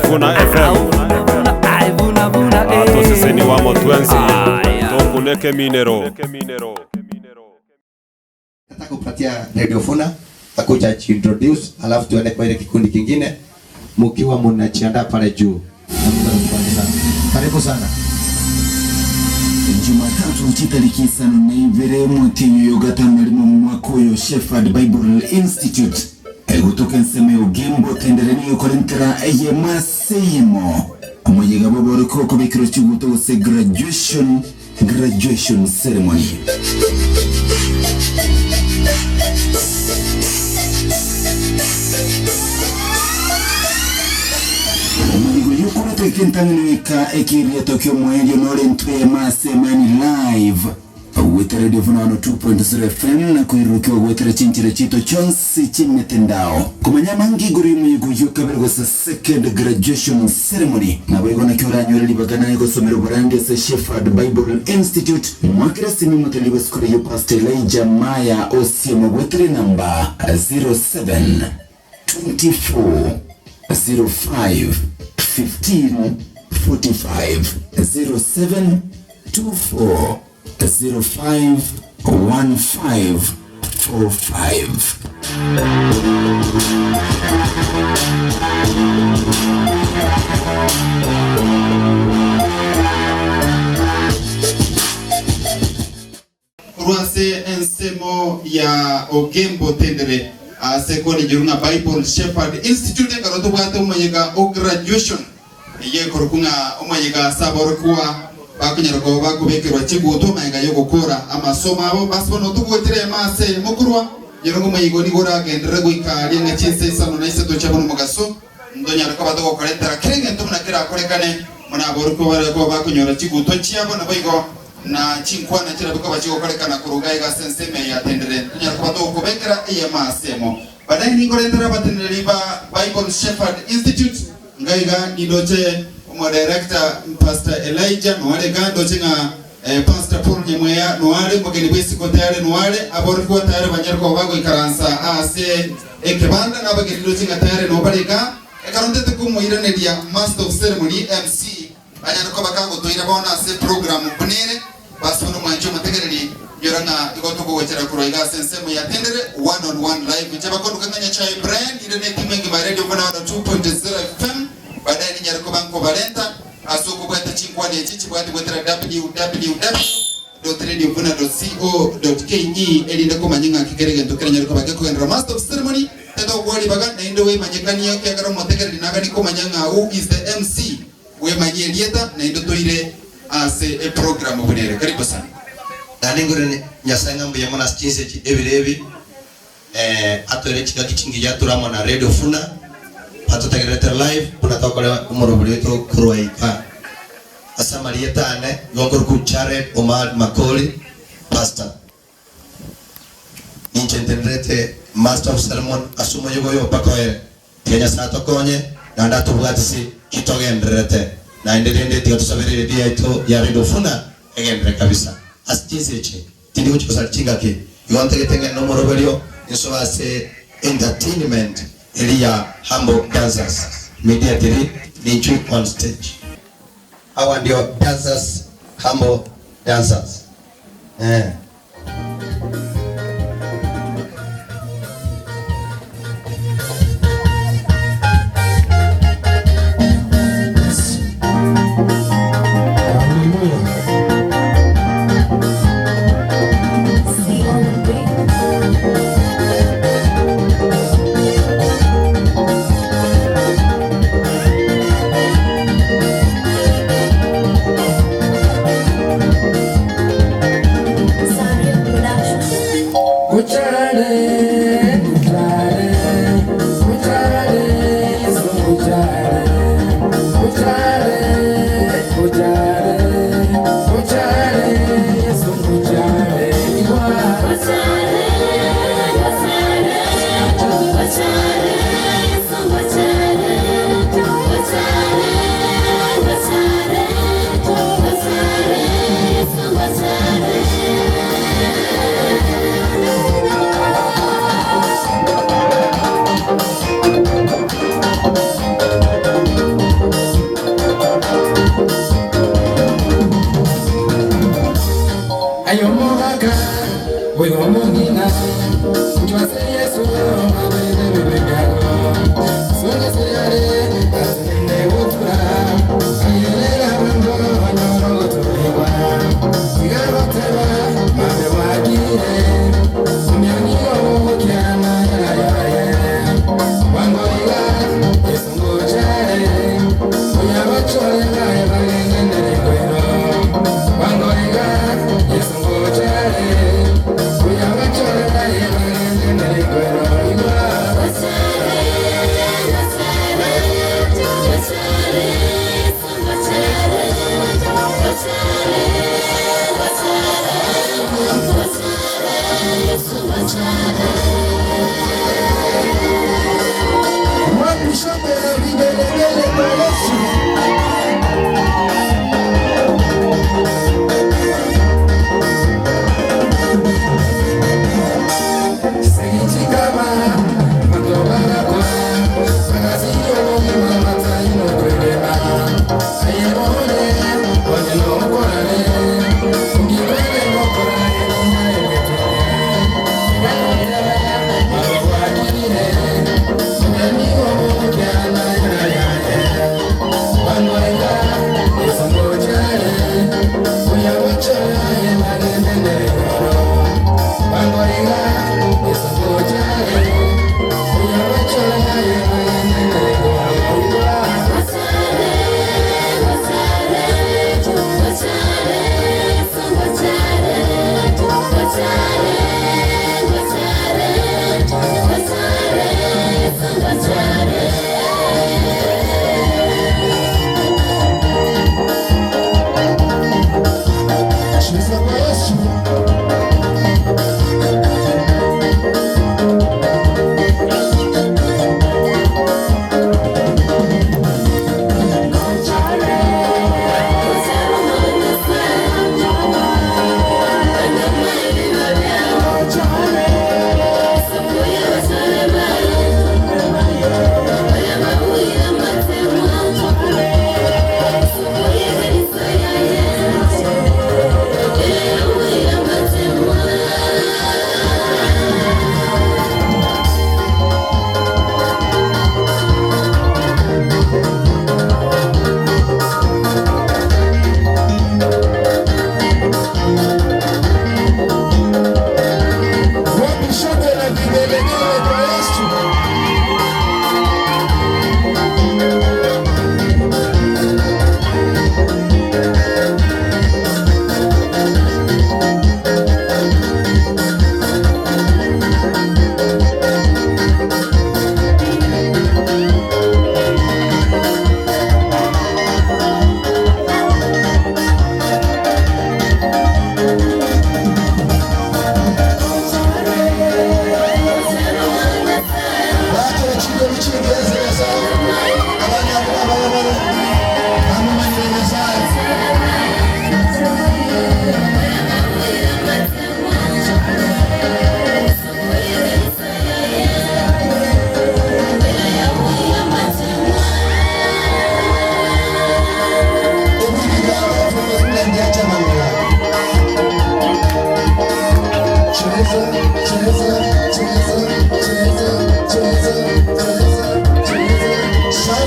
Funa FM atoseseni wamo twenzi tokuneke minero. Nataka kupatia Radio Funa akuja introduce, alafu tuende kwa ile kikundi kingine mkiwa mnajiandaa pale juu. Karibu sana. Jumatatu chitariki 52 mwatinyo yogatano rimwe mu mwaka uyu, Shepherd Bible Institute egutuka ensemo y'ogembo tendereni yokorentera eye maseyemo omuyega boboreko okubikiro kiguto gose graduation ceremony. Ekentang'ano ekiria tokyo mwendio norentwe masemani live gwetera Radio Funa 2.0 FM na kuirukiwa gwetera chinchira chito chonsi chimitendao kumanya mangi iguru y'umuyigo y'okabere gose second graduation ceremony nabo igona kyoranywera libagana igosomera oburange ase Shepherd Bible Institute mwakira simi muteli bw'esikuru yo Pastor Elijah Maya Osiemo gwetere namba 07 24 05 15 45 07 24 05 15 45. Rwase ensemo ya Ogembo Tendere ase koni jirunga Bible Shepherd Institute karoto bwate umanyega o graduation ye korukunga umanyega saborkuwa bakunyarako bakubekerwa chiguto mayega yo gukora amasomo abo basbono tugotere mase mukurwa yerongo mayigo ni gora gendere goikari nga chinse isano na isato chabono mugaso ndonyarako badogo karentera kirenge ntumna kira korekane muna borko barako bakunyora chiguto chiabo na boigo na chinkwana chirabiko bachikokorekana kuruga iga senseme ya tendere tunyarako badogo kubekera iye masemo baadaye ningorentera batendere ba Bible Shepherd Institute ngaiga nidoche mo director Pastor Elijah nwale gando chinga Pastor Paul Nyamweya nwale mugeni bwesi ko tayari nwale aboriko tayari banyarko bago ikaransa ase ekebanda nabageni do chinga tayari no bareka ekaronde tukumuiraneria master of ceremony MC banyarko bakago toira bona ase program bunere basono mwanjo mategereri yoranga igotoko gochera kuroiga sensemo ya tendere one on one live chabakondukanganya chai brand irene timengi ba radio bona 2.0 FM baadaye ni nyariko banko balenta asuku bwata chinkwane chichi bwati bwetera www.radiofuna.co.ke elinde komanyinga kikerege ntokere nyariko bake kuendra master of ceremony teto kwali baga na indo we manyekania kiagara motekere dinagani komanyanga who is the MC we manyie lieta na indo toire ase e program bunere. Karibu sana. Nalingure nyasaye ngambo ya mona chinse ebirebi atore chika kichingi yaturamo na Radio Funa atutegerete live unatokole umuruburi wetu kuruaika asamarieta ane gongor ku Jared Omar Makoli pastor ninche master of ceremony asumo yugo yo pakoere Kenya sato konye na ndatubwatisi kitogenderete na endelende tiyo tusabere dia ito ya Radio Funa egendere kabisa asichinseche tindi kuchikosa chingaki iwantegetenge no moroberio inso ase entertainment Elia humble dancers immediately ninchu on stage. Hawa ndio dancers, humble dancers.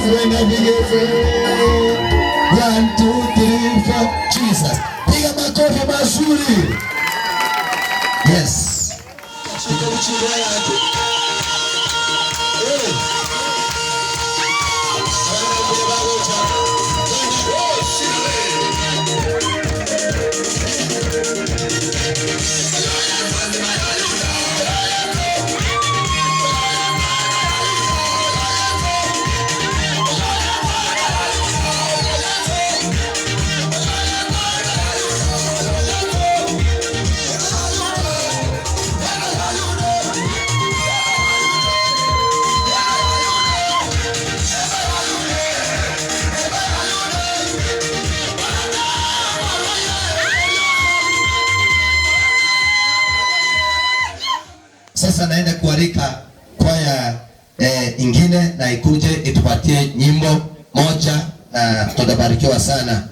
Shangwe na vigelegele. 1 2 3 4 Jesus. Piga makofi mazuri. Yes. Sasa naenda kualika kwaya ingine na ikuje itupatie nyimbo moja na tutabarikiwa sana.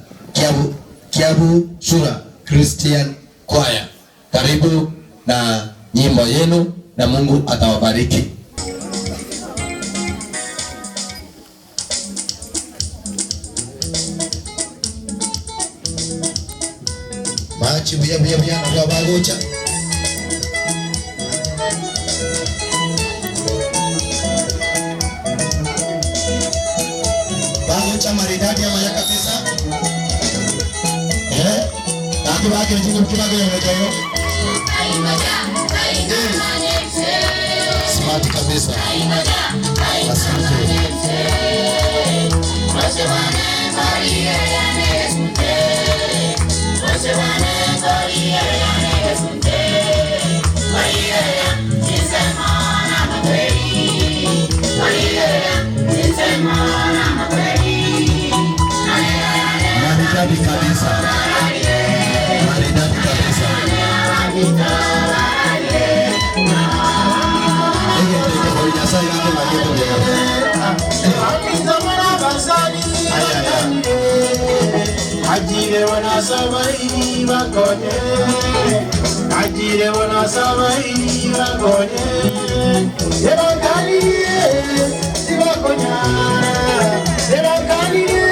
Kiabu Sura Christian Choir. Karibu na nyimbo yenu na Mungu atawabariki. Machi buya buya buya na kwa bagocha. Bagocha maridadi ya maya kabisa. Baki baki mjingo mkibago ya mjayo. Smart kabisa. Asante. Maridadi kabisa. Maridadi kabisa. Ajire wanasabai bakonye, ajire wanasabai bakonye, ebakalie sibakonya, ebakalie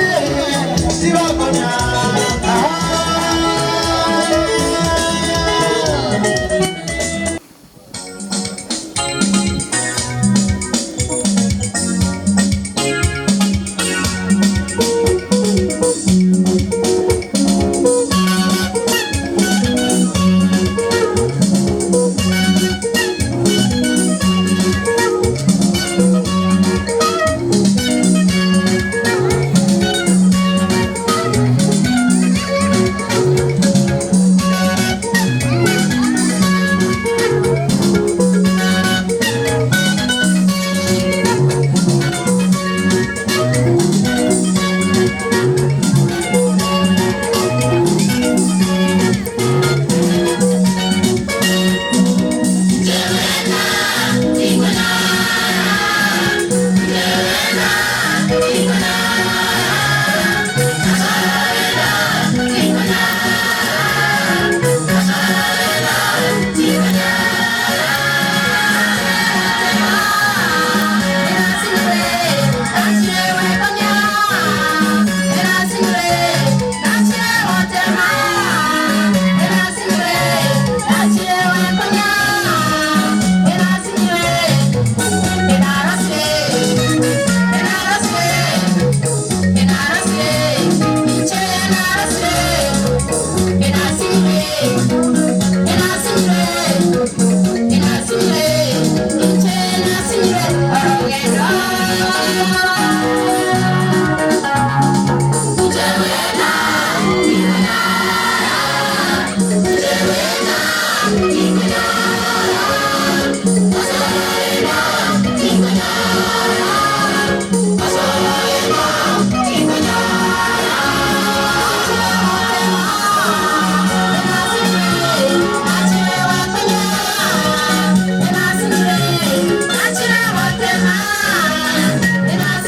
sibakonya. Thank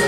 you.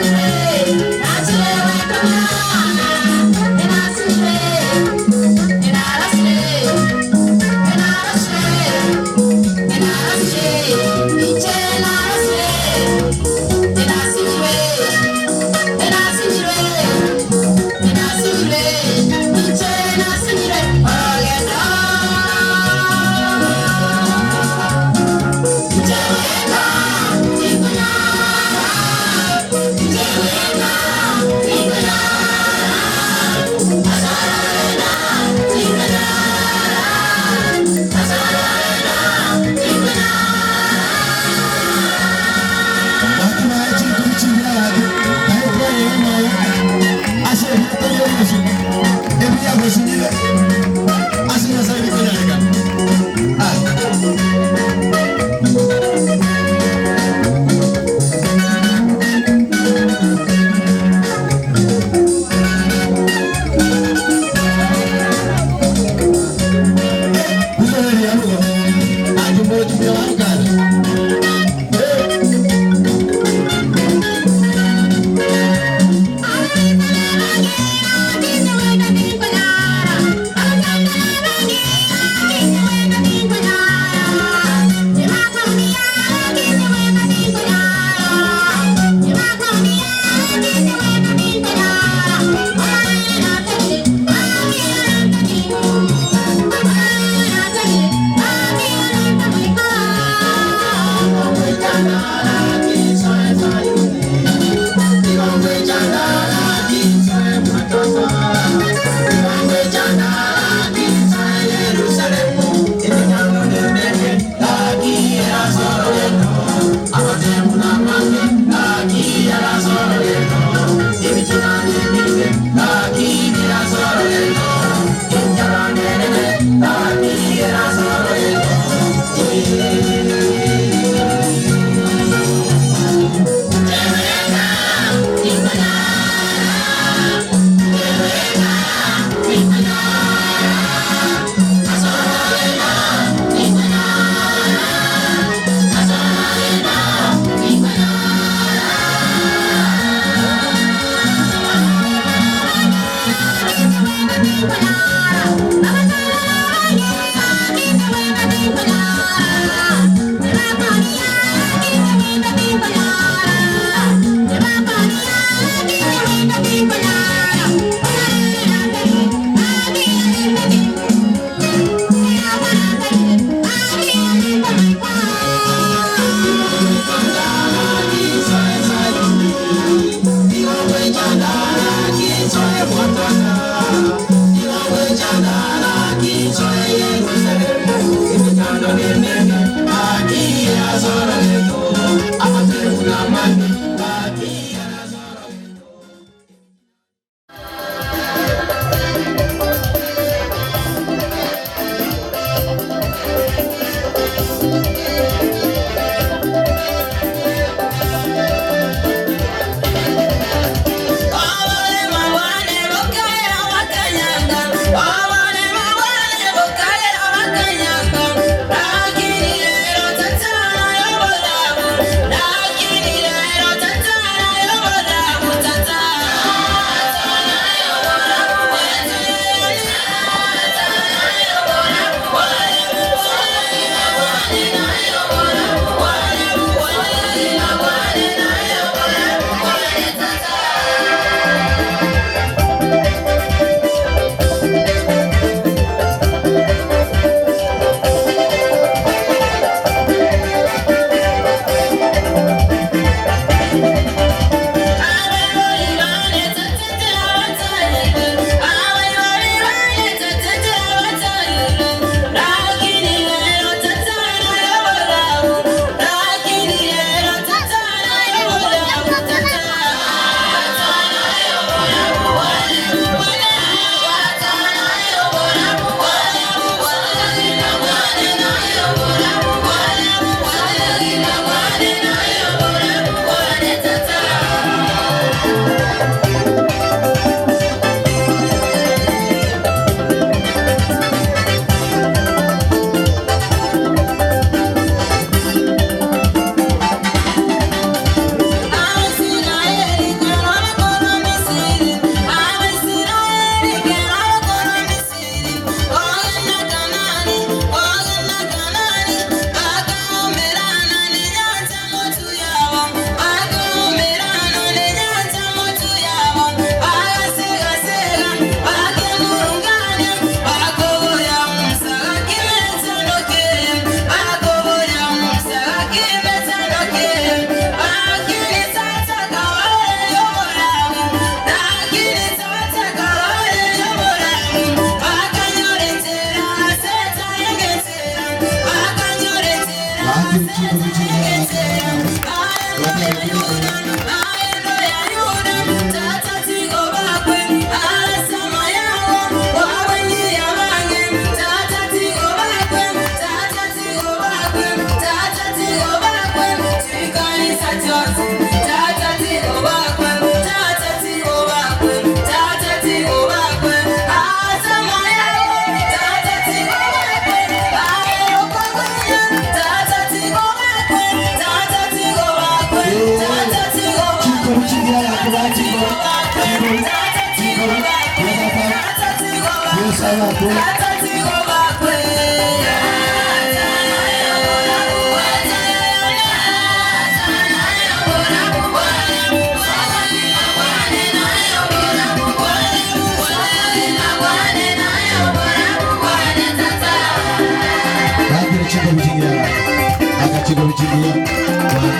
Akachiko bichigia. 1,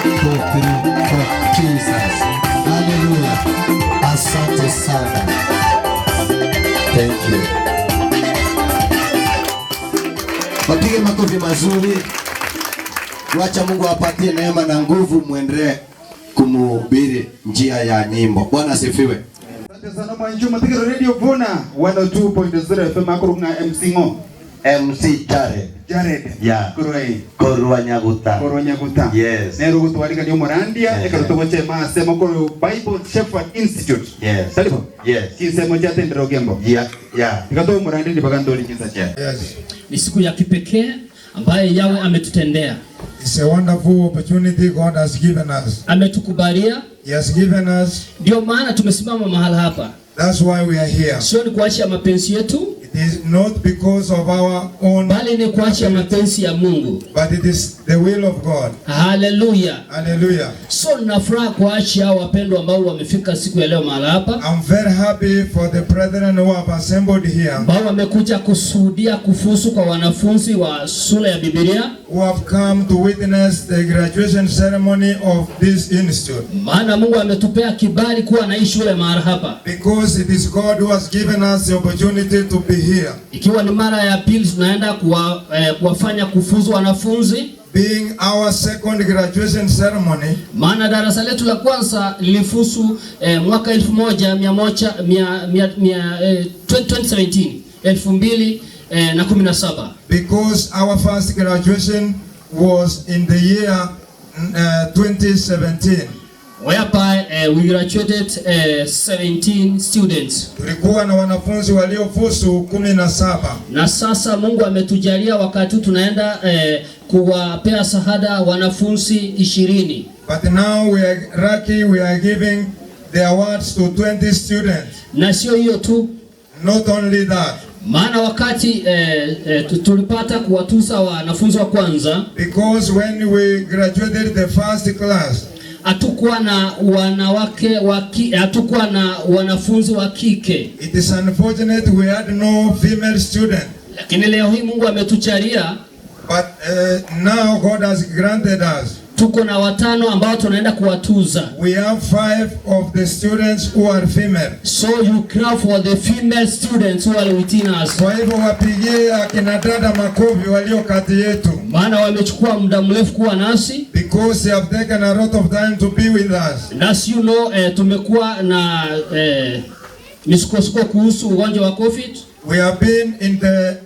2, 3, 4. Jesus. Hallelujah. Asante sana. Thank you. Wapige makofi mazuri. Wacha Mungu apatie neema na nguvu, muendelee kumhubiri njia ya nyimbo. Bwana asifiwe. Asante sana Mwanjuma Tigero Radio Vuna 102.0 FM akurunga MC Ngo. MC Jared. Jared. Yeah. Koroi. Korwa Nyaguta. Korwa Nyaguta. Yes. Nero gutwarika ni omorandia ekarutogoche masemo koro Bible Shepherd Institute. Yes. Talipo. Yes. Kisemo cha tendero gembo. Yeah. Yeah. Ikato omorandi ni bagandoli kinsa cha. Yes. Ni siku ya kipekee ambaye Yawe ametutendea. It's a wonderful opportunity God has given us. Ametukubalia. He has given us. Ndio maana tumesimama mahala hapa. That's why we are here. Sio ni kuacha mapenzi yetu. It is not because of our own, bali ni kuacha mapenzi ya Mungu. But it is the will of God. Hallelujah. Hallelujah. So nina furaha kuacha hao wapendwa ambao wamefika siku ya leo mahala hapa. I'm very happy for the brethren who have assembled here. Ambao wamekuja kushuhudia kufuzu kwa wanafunzi wa shule ya Biblia. Who have come to witness the graduation ceremony of this institute. Maana Mungu ametupea kibali kuwa na hii shule mahala hapa. Because it is God who has given us the opportunity to be here. Ikiwa ni mara ya pili tunaenda kuwafanya kufuzu wanafunzi. Being our second graduation ceremony. Maana darasa letu la kwanza lilifuzu mwaka 2017, 2017. Because our first graduation was in the year 2017. Whereby we graduated 17 students. Tulikuwa na wanafunzi waliofuzu 17. Na sasa Mungu ametujalia wakati tunaenda kuwapea shahada wanafunzi 20. But now we are lucky, we are giving the awards to 20 students. Na sio hiyo tu. Not only that. Maana wakati tulipata kuwatuza wanafunzi wa kwanza. Because when we graduated the first class, hatukuwa na wanawake hatukuwa na wanafunzi wa kike. It is unfortunate we had no female student. Lakini leo hii Mungu ametujalia. But now God has granted us. Tuko na watano ambao tunaenda kuwatuza. We have 5 of the students who are female. So you clap for the female students who are within us. Kwa hivyo wapigie akina dada makofi walio kati yetu. Maana wamechukua muda mrefu kuwa nasi. Because they have taken a lot of time to be with us. As you know, tumekuwa na misukosuko kuhusu ugonjwa wa COVID. We have been in the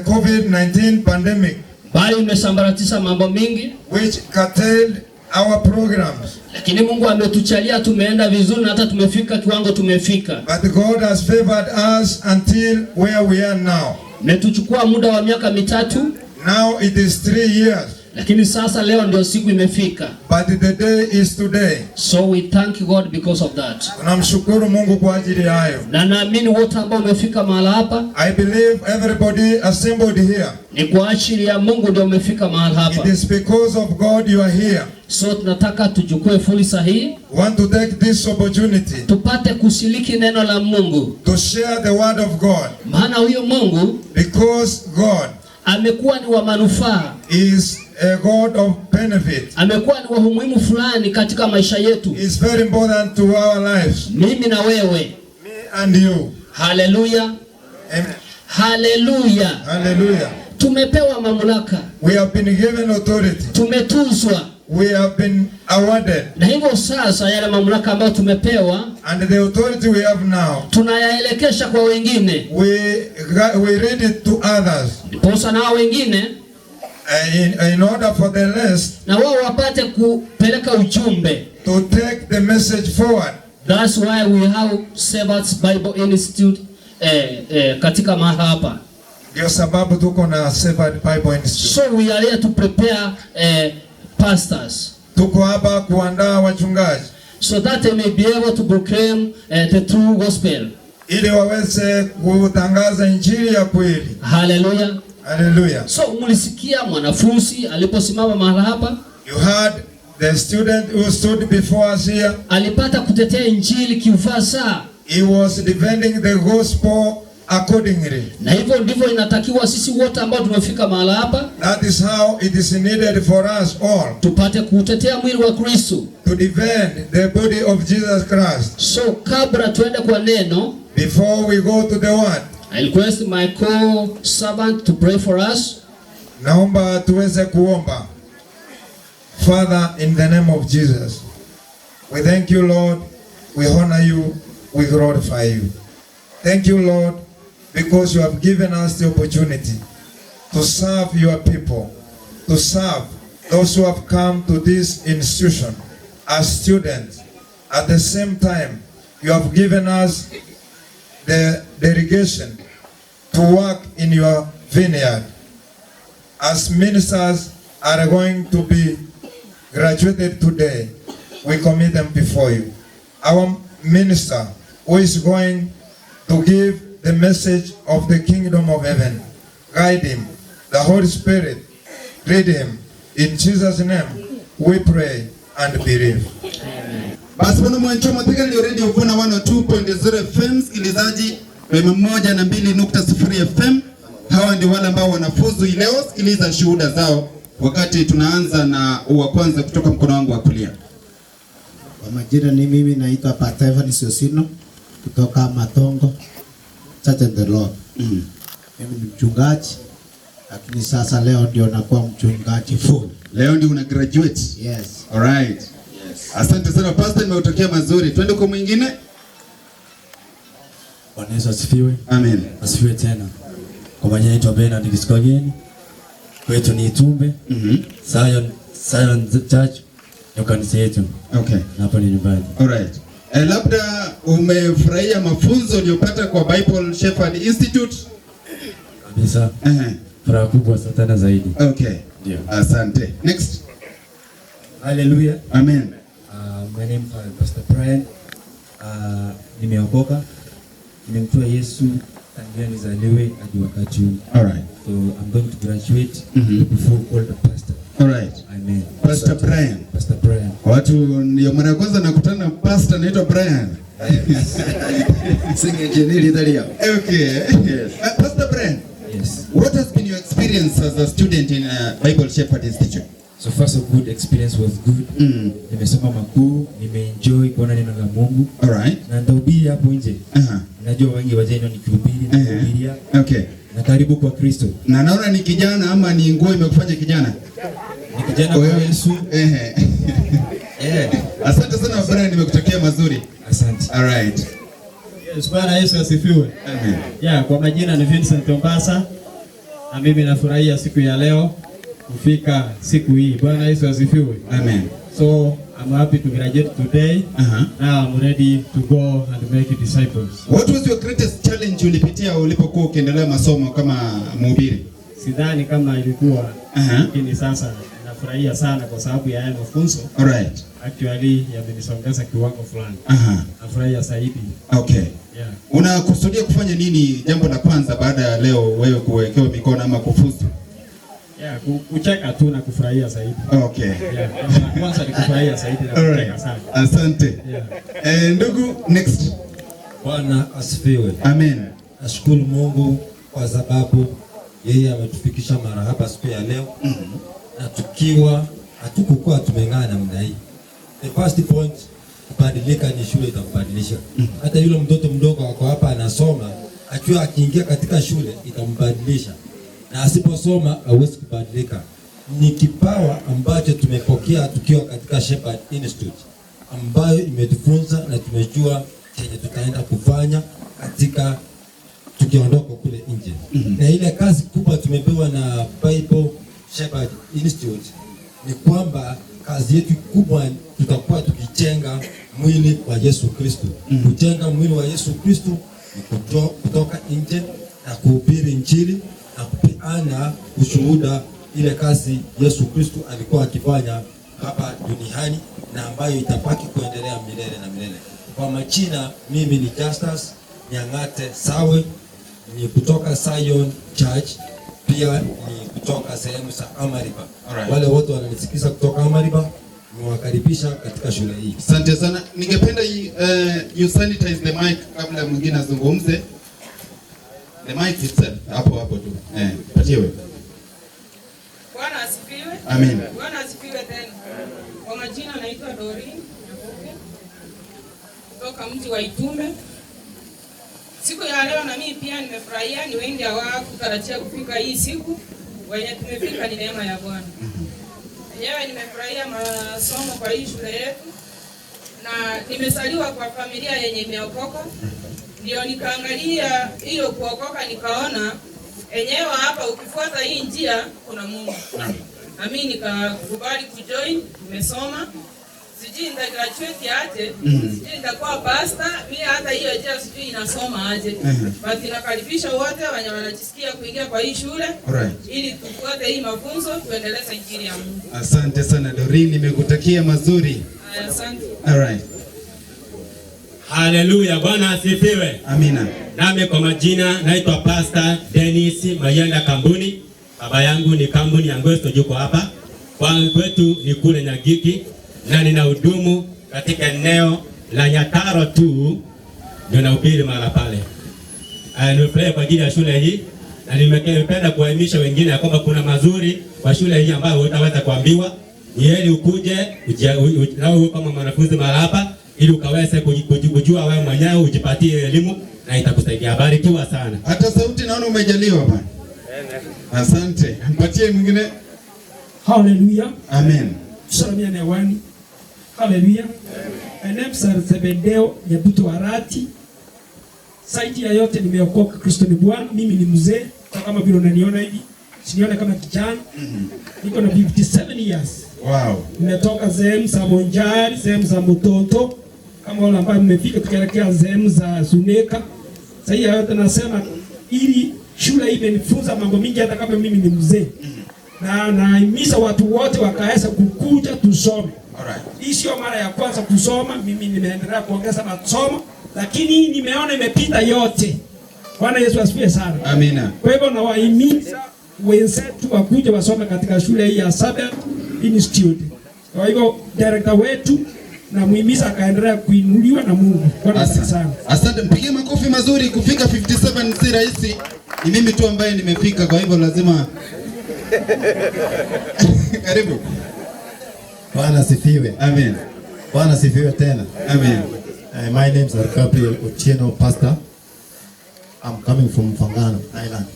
COVID-19 pandemic. Bali imesambaratisha mambo mingi, which curtailed our programs. Lakini Mungu ametuchalia tumeenda vizuri na hata tumefika kiwango tumefika. But God has favored us until where we are now. Imetuchukua muda wa miaka mitatu. Now it is 3 years. Lakini sasa leo ndio siku imefika. But the day is today. So we thank God because of that. Tunamshukuru Mungu kwa ajili ya hayo. Na naamini wote ambao umefika mahala hapa, I believe everybody assembled here. Ni kwa ajili ya Mungu ndio umefika mahala hapa. It is because of God you are here. So tunataka tuchukue fursa hii. Want to take this opportunity. Tupate kushiriki neno la Mungu. To share the word of God. Maana huyo Mungu, because God amekuwa ni wa manufaa. is a God of benefit. Amekuwa ni wa umuhimu fulani katika maisha yetu. It's very important to our lives. Mimi na wewe. Me and you. Hallelujah. Amen. Hallelujah. Hallelujah. Tumepewa mamlaka. We have been given authority. Tumetuzwa. We have been awarded. Na hivyo sasa yale mamlaka ambayo tumepewa, and the authority we have now, tunayaelekesha kwa wengine. We read it to others. Ndiposa na wengine, in order for the rest, na wao wapate kupeleka ujumbe, to take the message forward. That's why we have Sabbath Bible Institute katika mahali hapa. Ndio sababu tuko na Sabbath Bible Institute. So we are here to prepare pastors. Tuko hapa kuandaa wachungaji. So that they may be able to proclaim the true gospel. Ili waweze kutangaza injili ya kweli. Haleluya. Haleluya. So mlisikia mwanafunzi aliposimama mahala hapa, You heard the student who stood before us here. Alipata kutetea injili kiufasaha. He was defending the gospel accordingly. Na hivyo ndivyo inatakiwa sisi wote ambao tumefika mahala hapa That is how it is needed for us all tupate kuutetea mwili wa Kristo. To defend the body of Jesus Christ. So kabla tuende kwa neno, Before we go to the word, I request my co-servant to pray for us. Naomba tuweze kuomba. Father, in the name of Jesus, we thank you, Lord. We honor you. We glorify you. Thank you, Lord, because you have given us the opportunity to serve your people, to serve those who have come to this institution as students. At the same time, you have given us the delegation to work in your vineyard. As ministers are going to be graduated today, we commit them before you. Our minister, who is going to give the message of the kingdom of heaven, guide him. The Holy Spirit, lead him. In Jesus' name, we pray and believe. Basi bwana mwancho mwatekelio Radio Vuna 102.0 FM, msikilizaji 102.0 FM. Hawa ndio wale ambao wanafuzu hii leo. Sikiliza shuhuda zao wakati tunaanza na wa kwanza kutoka mkono wangu wa kulia. Kwa majina ni mimi naitwa Pastor Evans Osino kutoka Matongo Church of the Lord. Mimi ni mchungaji, lakini sasa leo ndio nakuwa mchungaji full. Leo ndio una graduate. Yes. All right. Yes. Asante sana pastor, nimeutokea mazuri. Twende kwa mwingine. Bwana Yesu asifiwe. Amen. Asifiwe tena. Kwa majina naitwa Bernard Kiskogeni. Kwetu ni Itumbe. Zion Church ndio kanisa yetu. Okay. Na hapo ni nyumbani. All right. Labda umefurahia mafunzo uliyopata kwa Bible Shepherd Institute? Kabisa. Furaha kubwa sana zaidi. Okay. Ndio. Asante. Next. Hallelujah. Amen. My name is Pastor Brian. Nimeokoka. Nimemtoa Yesu tangia nizaliwe hadi wakati huu. All right. So I'm going to graduate before called a pastor. All right. Amen. Pastor Brian. Pastor Brian. Watu ndio mara ya kwanza nakutana na pastor anaitwa Brian. Sing engineer Italia. Okay. Yes. Pastor Brian. Yes. What has been your experience as a student in Bible Shepherd Institute? So far so good, experience was good. Nimesoma makuu, nimeenjoy kuona neno la Mungu. All right. Na nitahubiri hapo nje. Najua wengi wajeni nikihubiri na kuhubiria. Okay. Na karibu kwa Kristo. Na naona ni kijana ama ni nguo imekufanya kijana? Ni kijana kwa Yesu. Asante sana Brian, nimekutakia mazuri. Asante. All right. Yes, Bwana Yesu asifiwe. Amen. Yeah, kwa majina ni Vincent Ombasa na mimi nafurahia siku ya leo kufika siku hii. Bwana Yesu asifiwe. Amen. So I'm happy to graduate today. Now I'm ready to go and make disciples. What was your greatest challenge ulipitia ulipokuwa ukiendelea masomo kama mhubiri? Sidhani kama ilikuwa, lakini sasa nafurahia sana kwa sababu ya haya mafunzo. All right. Actually yamenisongeza kiwango fulani. Nafurahia zaidi. Okay. Yeah. Unakusudia kufanya nini jambo la kwanza baada ya leo wewe kuwekewa mikono ama kufuzu? Yeah, kucheka tu na kufurahia zaidi. Okay. Yeah, jambo la kwanza ni kufurahia zaidi na All kucheka right. sana. Asante. Yeah. Ndugu, next. Bwana asifiwe. Amen. Nashukuru Mungu kwa sababu yeye ametufikisha mara hapa siku ya leo. Na tukiwa hatukukuwa tumeng'aa namna hii. The first point, kubadilika ni shule itakubadilisha. Hata yule mtoto mdogo ako hapa anasoma, akiwa akiingia katika shule itambadilisha. Na asiposoma hawezi kubadilika. Ni kipawa ambacho tumepokea tukiwa katika Shepherd Institute ambayo imetufunza na tumejua chenye tutaenda kufanya katika tukiondoka kule nje. Na ile kazi kubwa tumepewa na Bible Shepherd Institute ni kwamba kazi yetu kubwa tutakuwa tukijenga mwili wa Yesu Kristo. Kujenga mwili wa Yesu Kristo ni kutoka nje na kuhubiri Injili na kupeana ushuhuda ile kazi Yesu Kristo alikuwa akifanya hapa duniani na ambayo itabaki kuendelea milele na milele. Kwa majina mimi ni Justus Nyang'ate Sawe, ni kutoka Zion Church, pia ni kutoka sehemu za Amariba. Alright. Wale wote wananisikiza kutoka Amariba, niwakaribisha katika shule hii. Asante sana. Ningependa you sanitize the mic kabla mwingine azungumze. The mic itself hapo hapo tu. Patie wewe. Bwana asifiwe. Amen. Bwana asifiwe tena. Kwa majina naitwa Doreen Nyaboke kutoka mji wa Itumbe. Siku ya leo na mimi pia nimefurahia, ni wengi hawakutarajia kufika hii siku. Wenye tumefika ni neema ya Bwana. Enyewe nimefurahia masomo kwa hii shule yetu, na nimesaliwa kwa familia yenye imeokoka, ndio nikaangalia hiyo kuokoka, nikaona enyewe hapa ukifuata hii njia kuna Mungu. Na mimi nikakubali kujoin, nimesoma, sijui nita graduate aje, sijui nitakuwa pastor, mimi hata hiyo njia sijui inasoma aje. But nakaribisha wote wenye wanajisikia kuingia kwa hii shule ili tufuate hii mafunzo, tuendeleze injili ya Mungu. Asante sana Doreen, nimekutakia mazuri. Haya, asante. Alright. Haleluya, Bwana asifiwe. Amina. Nami kwa majina naitwa Pastor Dennis Mayenda Kambuni. Baba yangu ni Kambuni ya Ngwesto, yuko hapa. Kwa kwetu ni kule Nyagiki na ninahudumu katika eneo la Nyataro tu, ndio nahubiri mahala pale. Nimefurahi kwa ajili ya shule hii na nimependa kuwahimiza wengine ya kwamba kuna mazuri kwa shule hii ambayo hutaweza kuambiwa. Ni heri ukuje nawe uwe kama mwanafunzi mahala hapa ili ukaweze kujua wewe mwenyewe, ujipatie elimu na itakusaidia. Barikiwa sana. Hata sauti naona umejaliwa bwana. Asante. Mpatie mwingine. Hallelujah. Amen. Tusalimiane hewani. Hallelujah. My name is Zebedeo Nyabuto Arati. Zaidi ya yote nimeokoka, Kristo ni Bwana. Mimi ni mzee, kama vile unaniona hivi, sinione kama kijana. Niko na 57 years. Nimetoka sehemu za Bonjari, sehemu za Mutoto, kama wale ambao mmefika tukielekea sehemu za Suneka. Zaidi ya yote nasema ili shule hii imenifunza mambo mingi hata kama mimi ni mzee. Na nahimiza watu wote wakaweza kukuja tusome. Hii sio mara ya kwanza kusoma, mimi nimeendelea kuongeza masomo, lakini hii nimeona imepita yote. Bwana Yesu asifiwe sana. Amina. Kwa hivyo nawahimiza wenzetu wakuje wasome katika shule hii ya Sabbath Institute. Kwa hivyo director wetu namuhimiza akaendelea kuinuliwa na Mungu. Bwana asifiwe sana. Asante, mpigie makofi mazuri. Kufika 57 si rahisi. Ni mimi tu ambaye nimefika, kwa hivyo lazima. Karibu. Bwana asifiwe. Amen. Bwana asifiwe tena. Amen. My name is Gabriel Otieno, pastor. I'm coming from Mfangano Island.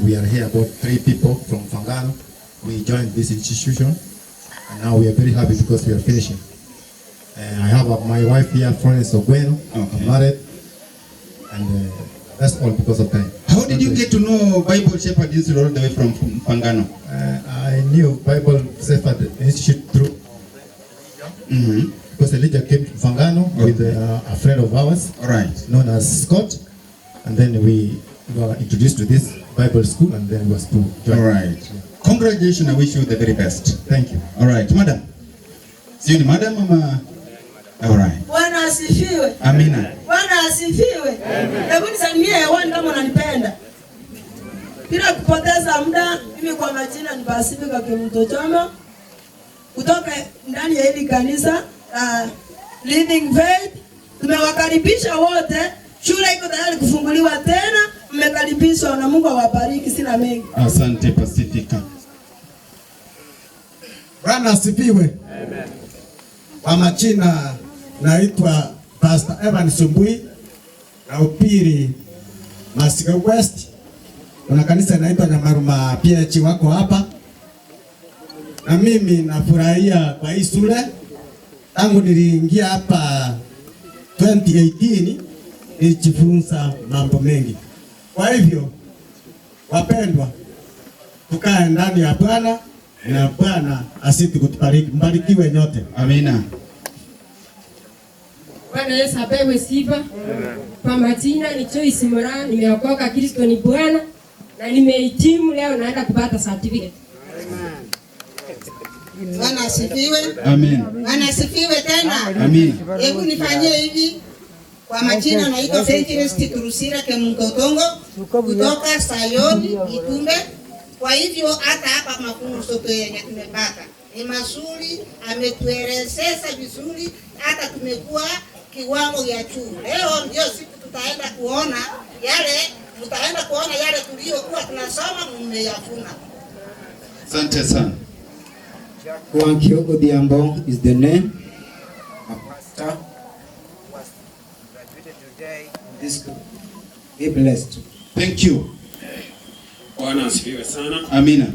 We are here about 3 people from Mfangano. We joined this institution and now we are very happy because we are finishing. I have my wife here, Florence Ogweno. I'm married, and that's all because of time. How did you get to know Bible Shepherd Institute all the way from Mfangano? I knew Bible Shepherd Institute through because Elijah came to Mfangano with a friend of ours, known as Scott, and then we were introduced to this Bible school, and then we was to join. All right. Congratulations. I wish you the very best. Thank you. All right, madam. Sio ni madam ama? All right. Bwana asifiwe. Amina. Bwana asifiwe. Hebu nisalimie hewani kama unanipenda. Bila kupoteza muda, mimi kwa majina ni Pasifika Kimtochoma kutoka ndani ya hili kanisa Living Faith. Tumewakaribisha wote. Shule iko tayari kufunguliwa tena. Mmekaribishwa na Mungu awabariki. Sina mengi. Asante Pasifika. Bwana asifiwe. Amen. Kwa majina naitwa Pastor Evan Sumbui na upiri Masika West. Kuna kanisa inaitwa Nyamaruma PH wako hapa. Na mimi nafurahia kwa hii shule. Tangu niliingia hapa 2018 nilijifunza mambo mengi. Kwa hivyo wapendwa, tukae ndani ya Bwana na Bwana asiti kutubariki. Mbarikiwe nyote. Amina. Bwana Yesu apewe sifa. Kwa majina ni Joyce Moran, nimeokoka, Kristo ni Bwana na nimehitimu leo, naenda kupata certificate. Bwana asifiwe. Amen. Bwana asifiwe tena. Amen. Hebu nifanyie hivi. Kwa majina naitwa Venturist Turusira Kemuntotongo kutoka Sayoni Itumbe. Kwa hivyo hata hapa mafunzo yenye tumepata ni mazuri, ametuelezea vizuri, hata tumekuwa kiwango ya juu. Leo ndio siku tutaenda kuona yale, mtaenda kuona yale tuliyokuwa tunasoma mmeyafuna. Asante sana. Wankio Odhiambo is the name. A pastor was graduated today in this school. Be blessed. Thank you. Bwana asifiwe sana. Amina.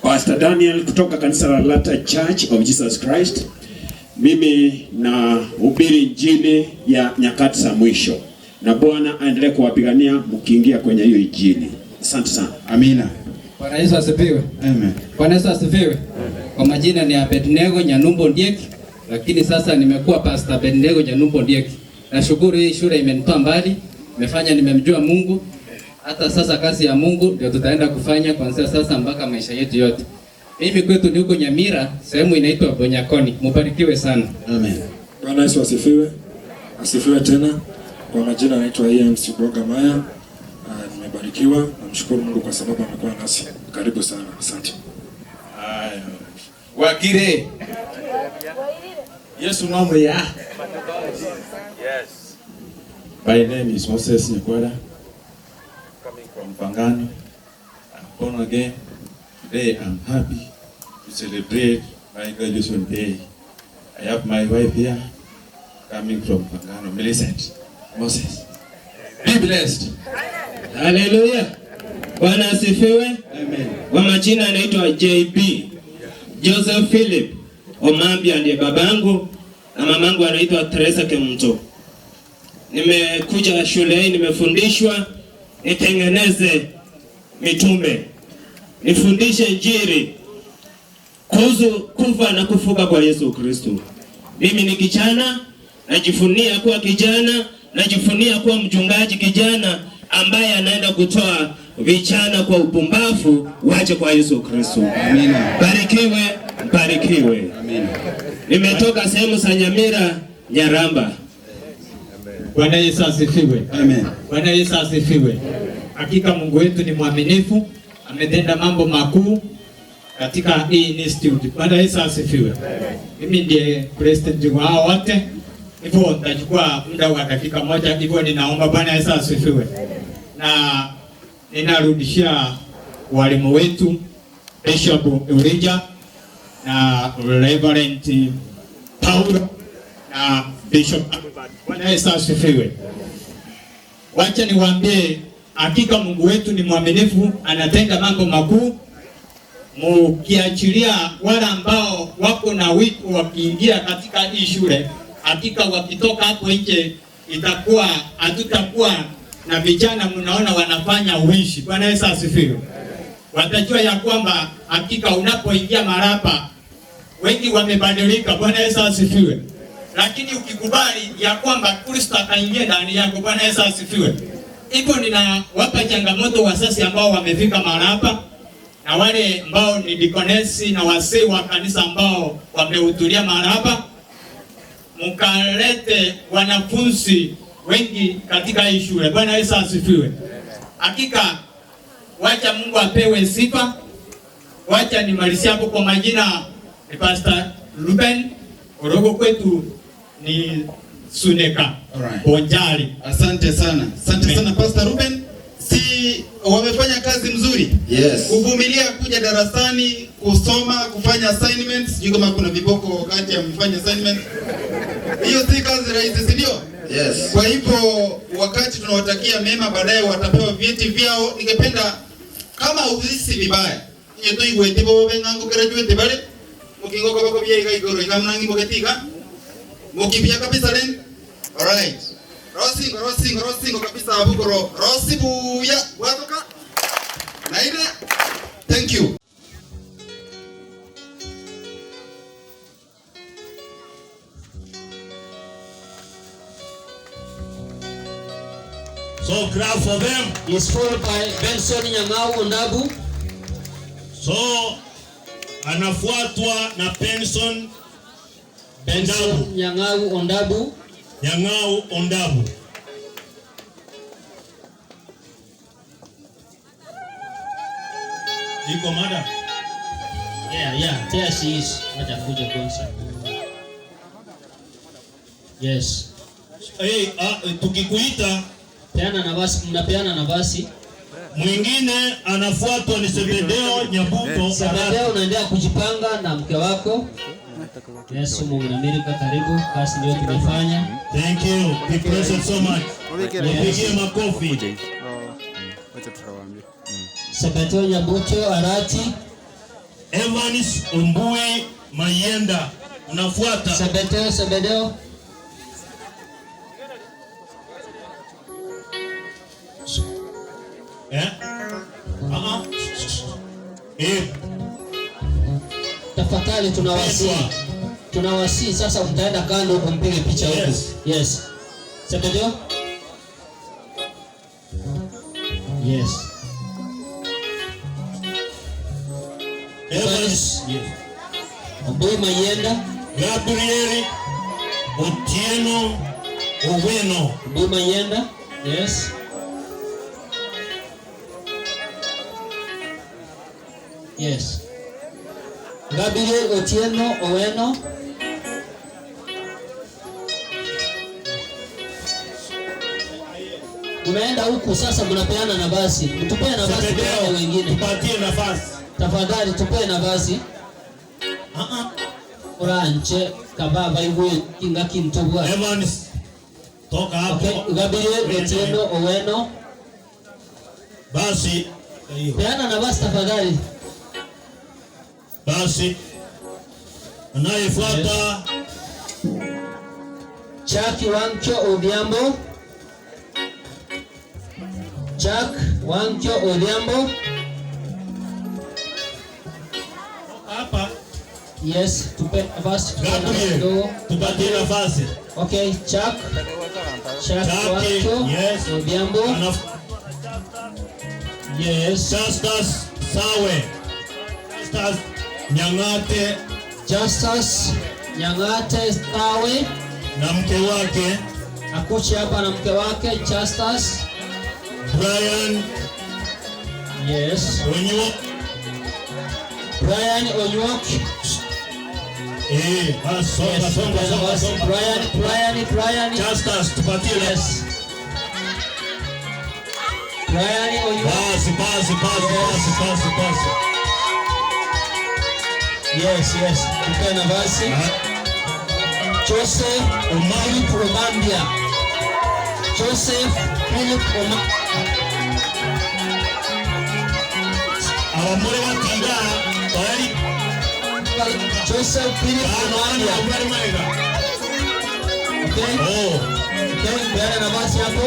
Pastor Daniel kutoka kanisa la Latter Church of Jesus Christ. Mimi na hubiri injili ya nyakati za mwisho, na Bwana aendelee kuwapigania mkiingia kwenye hiyo injili. Asante sana. Amina. Bwana Yesu asifiwe. Amen. Bwana Yesu asifiwe. Kwa majina ni Abednego Nyanumbo Ndiek, lakini sasa nimekuwa Pastor Abednego Nyanumbo Ndiek. Nashukuru hii shule imenitoa mbali, imefanya nimemjua Mungu. Hata sasa kazi ya Mungu ndio tutaenda kufanya kuanzia sasa mpaka maisha yetu yote. Mimi kwetu ni huko Nyamira, sehemu inaitwa Bonyakoni. Mubarikiwe sana. Amen. Bwana Yesu asifiwe. Asifiwe tena. Kwa majina naitwa Ian Siboga Maya. Nimebarikiwa, namshukuru Mungu kwa sababu amekuwa nasi. Karibu sana. Asante. Haya. Wakire. Yesu nomo ya. Yes. My name is Moses Nyakwara, coming from Pangani. I'm born again. Today I'm happy to celebrate my graduation day. I have my wife here, coming from Pangano, Millicent Moses. Be blessed. Haleluya. Bwana asifiwe. Amen. Kwa majina anaitwa JB Joseph Philip Omambia ndiye babangu na mamangu anaitwa Teresa Kemto. Nimekuja shule hii, nimefundishwa nitengeneze mitume, nifundishe injili kuhusu kufa na kufuka kwa Yesu Kristo. Mimi ni kijana, najifunia kuwa kijana, najifunia kuwa mchungaji kijana ambaye anaenda kutoa vijana kwa upumbavu waje kwa Yesu Kristo. Amina. Barikiwe, barikiwe. Amina. Nimetoka sehemu za Nyamira, Nyaramba. Bwana Yesu asifiwe. Amen. Bwana Yesu asifiwe. Hakika Mungu wetu ni mwaminifu, ametenda mambo makuu katika hii institute. Bwana Yesu asifiwe. Mimi ndiye president wa hao wote, hivyo nitachukua muda wa dakika moja, hivyo ninaomba. Bwana Yesu asifiwe. Na ninarudishia walimu wetu Bishop Urija na Reverend Paulo na Bishop Albert. Bwana Yesu asifiwe. Wacha niwaambie, hakika Mungu wetu ni mwaminifu, anatenda mambo makuu. Mukiachilia wale ambao wako na wito wakiingia katika hii shule, hakika wakitoka hapo nje itakuwa hatutakuwa na vijana mnaona wanafanya uishi. Bwana Yesu asifiwe. Watajua ya kwamba hakika unapoingia marapa wengi wamebadilika. Bwana Yesu asifiwe. Lakini ukikubali ya kwamba Kristo akaingia ndani yako, Bwana Yesu asifiwe. Hivyo ninawapa changamoto wazazi ambao wamefika marapa na wale ambao ni dikonesi na wasee wa kanisa ambao wamehudhuria marapa, mkalete wanafunzi wengi katika hii shule. Bwana Yesu asifiwe. Hakika wacha Mungu apewe sifa. Wacha nimalizie hapo. Kwa majina ni Pastor Ruben Orogo, kwetu ni Suneka Bonjali. Asante sana. Asante sana Pastor Ruben. Si wamefanya kazi mzuri? Yes. Kuvumilia kuja darasani, kusoma, kufanya assignments. Sijui kama kuna viboko wakati amefanya assignment. Hiyo si kazi rahisi, si ndio? Yes. Kwa hivyo wakati tunawatakia mema, baadaye watapewa vyeti vyao. Ningependa kama uhisi vibaya, nyeto igwete bo bengango graduate bale mukingo kwa bia iga igoro igamnangi boketika mukibia kabisa len. All right. Rosingo rosingo rosingo kabisa abugoro rosibuya watoka na ile. Thank you. So clap for them. Is followed by Benson Nyang'au Ondabu. So anafuatwa na Benson Nyang'au Ondabu. Nyang'au Ondabu. Iko mada? Yeah, there she is. Wacha kuja kwanza. Yes. Hey, tukikuita peana nafasi, mnapeana nafasi. Mwingine anafuatwa ni Sebedeo Nyabuto. Sebedeo, unaendelea kujipanga na mke wako. Yesu Mungu na Amerika, karibu. Kazi ndio tumefanya. Thank you. Be blessed so much. Nipigie makofi. Sebedeo Nyabuto Arati. Evans Ombui Mayenda unafuata. Sebedeo. Tafadhali tunawasii sasa, mtaenda kando umpige picha huko. Yes. Sebedeo. Yes. Evans. Yes. Ombui Mayenda. Gabriel Otieno Oweno. Ombui Mayenda. Yes. Yes. Gabriel Otieno Oweno. Unaenda huku sasa, mnapeana nafasi. Mtupee nafasi kwa wengine. Tupatie nafasi. Tafadhali tupee nafasi. Oranche kababa iwe kinga kintobwa. Evans toka hapo. Okay, Gabriel Otieno Oweno. Basi peana nafasi tafadhali. Basi anayefuata Jack Wankyo Odhiambo. Jack Wankyo Odhiambo. Hapa. Yes, tupe nafasi. Gabriel, tupatie nafasi. Okay, Jack. Jack Wankyo. Yes. Odhiambo. Yes. Justus Sawe. Justus Nyang'ate. Justus Nyang'ate Sawe na mke wake. Akuchi hapa na mke wake Justus. Brian. Yes. Onyuok. Brian Onyuok. Songa, songa, songa, songa. Brian. Justus, tupatie. Yes. Brian Onyuok. Basi. Yes. Tupe nafasi. Joseph Philip Omambia. Joseph Philip Omambia. Abamore batinga tayari. Joseph Philip Omambia. Okay. Oh. Okay, peana nafasi hapo.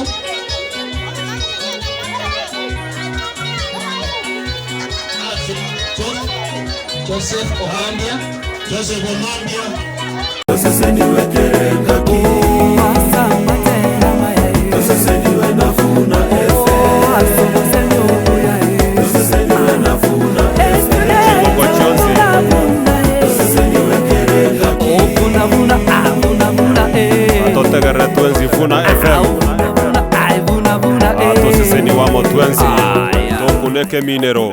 Joseph Omambia. Joseph Omambia. Atotegere twenzi Funa FM. Atoseseni wamo twenzi. Tokuneke minero.